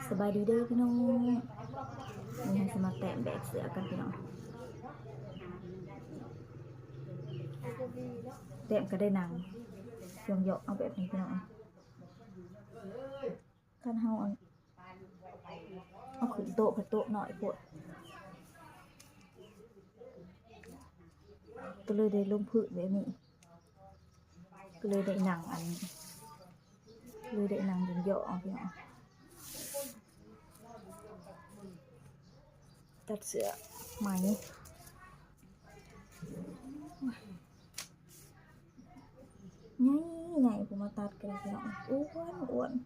ສະບາຍດີເດີພີ່ນ້ອງ, ມື້ນີ້ເຮົາຊິມາແຕ້ມແບບເສື້ອກັນພີ່ນ້ອງ. ແຕ້ມກໍໄດ້ໜັງ ຊ່ວງເຍາະເອົາແບບນີ້ພີ່ນ້ອງ. ຄັນເຮົາອັນ ເອົາຂຶ້ນໂຕະ ເພາະໂຕະນ້ອຍໂພດ ກໍເລີຍໄດ້ລົງພື້ນແບບນີ້ ກໍເລີຍໄດ້ນັ່ງອັນ ເລີຍໄດ້ນັ່ງຢືນເຍາະເອົາພີ່ນ້ອງ. ຕັດເສື້ອໃໝ່ ໃຫຍ່ໆ ຜູ້ມາຕັດກໍໄດ້ພີ່ນ້ອງ ອ້ວນໆ.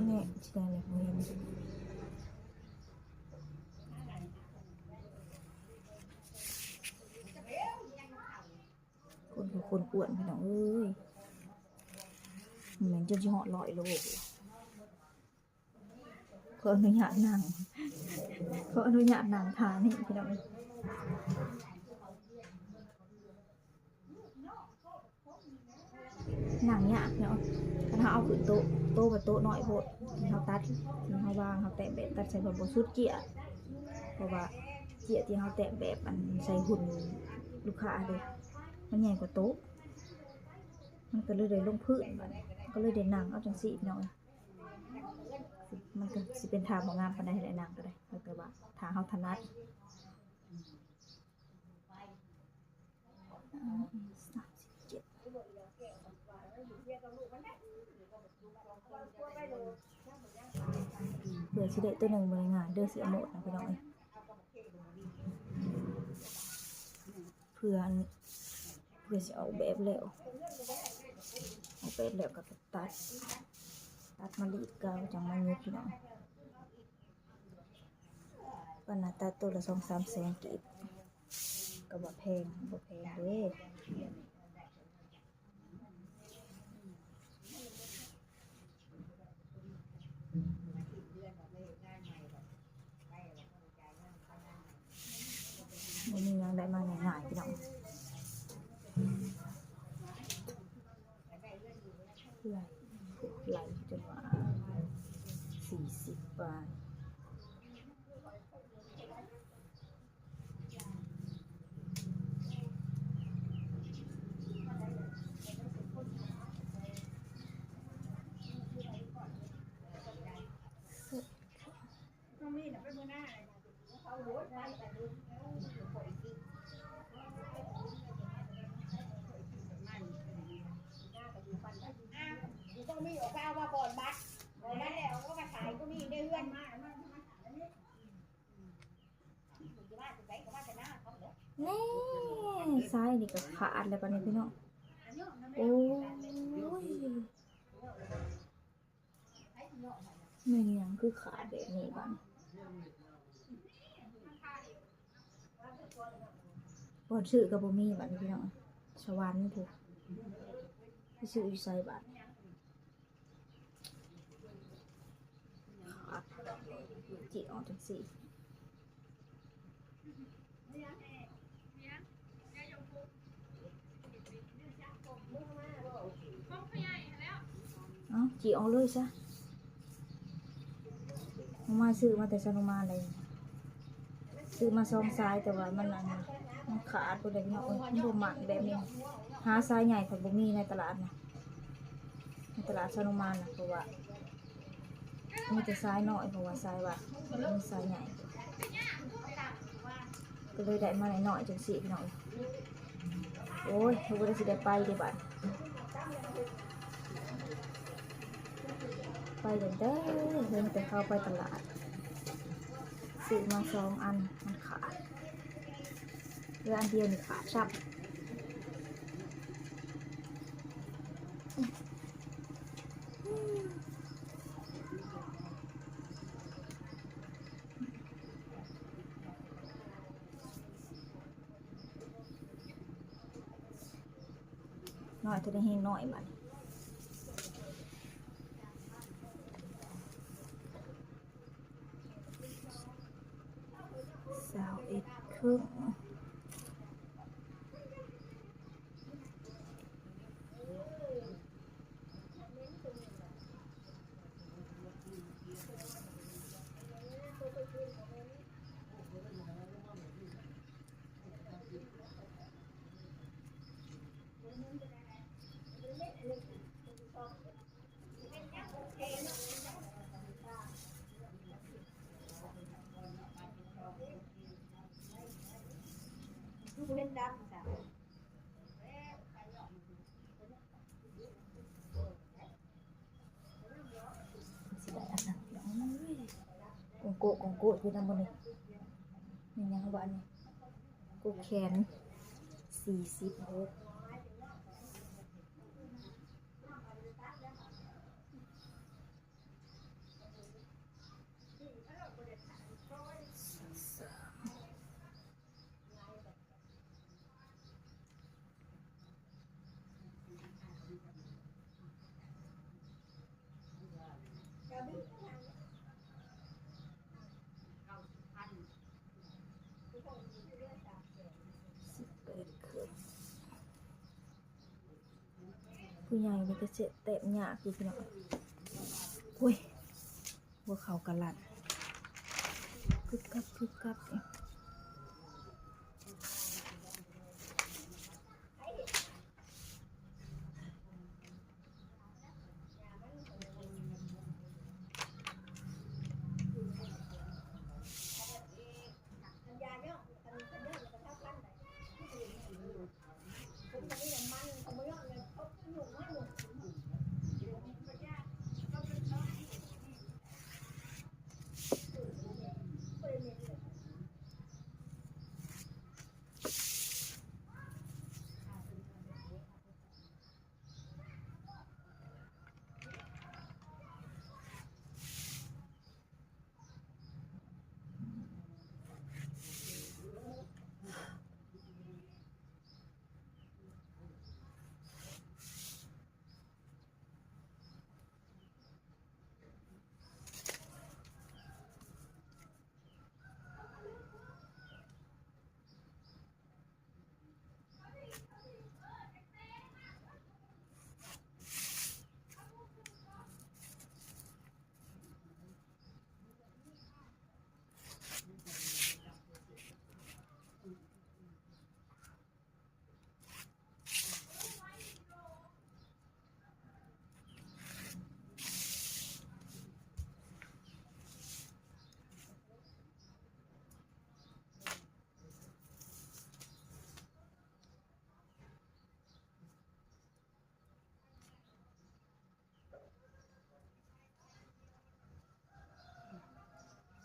ແນ່ ຊິໄດ້ແລ້ວ ບໍ່ເຫັນ. ຄົນຄືຄົນອ້ວນ ພີ່ນ້ອງເອີຍ, ແມ່ນຈົນຊິຮອດຮ້ອຍໂລ. ຂໍອະນຸຍາດນັ່ງ ຂໍອະນຸຍາດນັ່ງທ່ານີ້ພີ່ນ້ອງເອີຍ. ນັ່ງຍາກເນາະ ຄັນເຮົາເອົາຂຶ້ນໂຕະ ໂຕະກໍໂຕະນ້ອຍໂພດ ທີ່ເຮົາຕັດ ທີ່ເຮົາວາງ ເຮົາແຕ້ມແບບ ຕັດໃສ່ແບບບໍ່ສຸດເຈ້ຍ ເພາະວ່າເຈ້ຍທີ່ເຮົາແຕ້ມແບບອັນໃສ່ຫຸ່ນລູກຄ້າເດ້ ມັນໃຫຍ່ກວ່າໂຕະ ມັນກໍເລີຍໄດ້ລົງພື້ນ ບາດນີ້ກໍເລີຍໄດ້ນັ່ງເອົາຈັ່ງຊີ້ພີ່ນ້ອງເອີຍ. ມັນກໍຊິເປັນທ່າບໍ່ງາມປານໃດແຫຼະ ນັ່ງກໍໄດ້ ແຕ່ວ່າຖ້າເຮົາຖະໜັດ ສາມສິບເຈັດ ເພື່ອຊິໄດ້ໂຕໜຶ່ງບໍ່ໄດ້ງ່າຍເດີ ຊິເອົາໝົດນະພີ່ນ້ອງເອີຍ. ເພື່ອອັນ ເພື່ອຊິອອກແບບແລ້ວ ອອກແບບແລ້ວກໍຕັດ ຕັດມາລີດເກົ່າ ຈັ່ງມາຫຍິບພີ່ນ້ອງ. ປານໜ້າຕັດໂຕລະສອງສາມແສນກີບ ກໍບໍ່ແພງ ບໍ່ແພງເດ້. ບໍ່ມີຫຍັງໄດ້ມາງ່າຍໆ ພີ່ນ້ອງ. ໄລ່ ໄລ່ຈົນວ່າສີ່ສິບປາຍ. ແນ່ ຊາຍນີ້ກໍຂາດແລ້ວບາດນີ້ພີ່ນ້ອງ. ໂອ້ຍ ແມ່ນຫຍັງຄືຂາດແບບນີ້ບາດນີ້? ບ່ອນຊື້ກໍບໍ່ມີບາດນີ້ພີ່ນ້ອງ. ສະຫວັນພຸ້ນ ໄປຊື້ຢູ່ໃສບາດ? ຂາດ ຈີອອກຈັ່ງຊີ້. ເອົ້າ ຈີອອກເລີຍຊະ. ເອົາມາ ຊື້ມາແຕ່ຊານຸມານໄດ້. ຊື້ມາສອງສາຍ ແຕ່ວ່າມັນ ອັນ ມັນຂາດບໍ່ໄດ້ເນາະ. ໂອ້ຍ ມັນບໍ່ມັກແບບນີ້. ຫາສາຍໃຫຍ່ກໍບໍ່ມີໃນຕະຫຼາດນະ, ໃນຕະຫຼາດຊານຸມານນະ, ເພາະວ່າມີແຕ່ສາຍນ້ອຍ, ເພາະວ່າສາຍວ່າມີສາຍໃຫຍ່ ກໍເລີຍໄດ້ມານ້ອຍໆ ຈັ່ງຊີ້ພີ່ນ້ອງ. ໂອ້ຍ ບໍ່ໄດ້ ຊິໄດ້ໄປເດ້ບາດ. ໄປຕັ້ງແຕ່ເຫັນແຕ່ເຂົາໄປຕະຫຼາດ, ຊື້ມາສອງອັນ ມັນຂາດ, ເຫຼືອອັນດຽວນີ້ຂາດຊ້ຳ. ນ້ອຍເທົ່າໃດແຮງນ້ອຍບາດນີ້. ເບິ່ງ ກອງໂກະ ກອງໂກະຢູ່ນຳບໍ່ນີ້ ແມ່ນຫຍັງບາດນີ້ ກົກແຂນ ສີ່ສິບຫົກ. ຜູ້ໃຫຍ່ນີ້ກໍເສຍແຕ້ມຍາກຢູ່ພີ່ນ້ອງ. ໂອ້ຍ ຫົວເຂົ່າກະລັດ ກຶບກັບ ກຶບກັບ.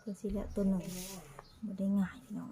ເພື່ອຊິແລ້ວໂຕໜຶ່ງ ບໍ່ໄດ້ງ່າຍພີ່ນ້ອງ.